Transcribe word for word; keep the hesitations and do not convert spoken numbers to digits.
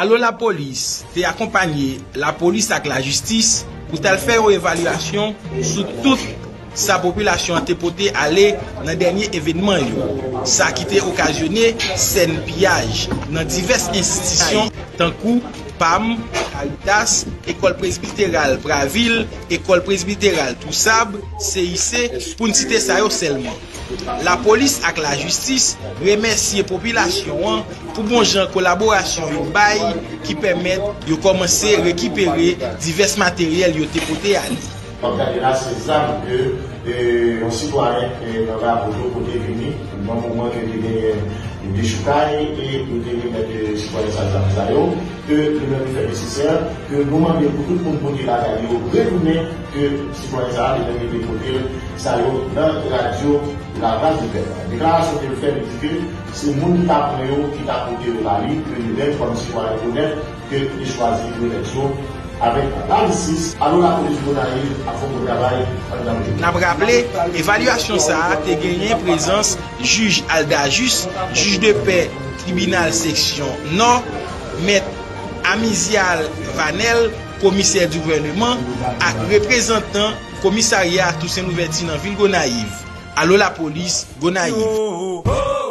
Alo Lapolis te akonpanye lapolis ak lajistis pou t al fè yon evalyasyon sou tout sa popilasyon an te pote ale nan dènye evènman yo, sa ki te okazyone sèn piyaj nan divès enstitisyon tankou pam, Caritas, Ekòl Presbiteral Pravil, Ekòl Presbiteral Tousab, C I C, pou n site sa yo sèlman. Lapolis ak lajistis remèsye popilasyon an pou bon jan kolaborasyon yo bay ki pèmèt yo kòmanse rekipere divès materyèl yo te pote ale. W ap gade la, se zam ke yon sitwayen nan Raboto pote vini nan moman ke te genyen dechoukay e yo te remèt sitwayen sa zam sa yo, ke li menm li fè nesesè ke nou mande pou tout moun pote bagay yo retounen, ke sitwayen sa li menm li te pote sa yo nan radyo Lavwadlapeple. Deklarasyon ke l fè, li di ke se moun ki ta pran yo ki ta pote yo ba li, ke li menm kòm sitwayen onèt ke li chwazi remèt yo avèk lajistis. Alo Lapolis Gonayiv ap fè yon bon travay anndan peyi. N ap raple, evalyasyon sa a te genyen prezans jij Aldajus, jij de pè tribinal seksyon Nò, mèt Amizial Vanel, komisè di gouvèneman, ak reprezantan komisarya Tousen Louvèti nan vil Gonayiv. Alo Lapolis Gonayiv.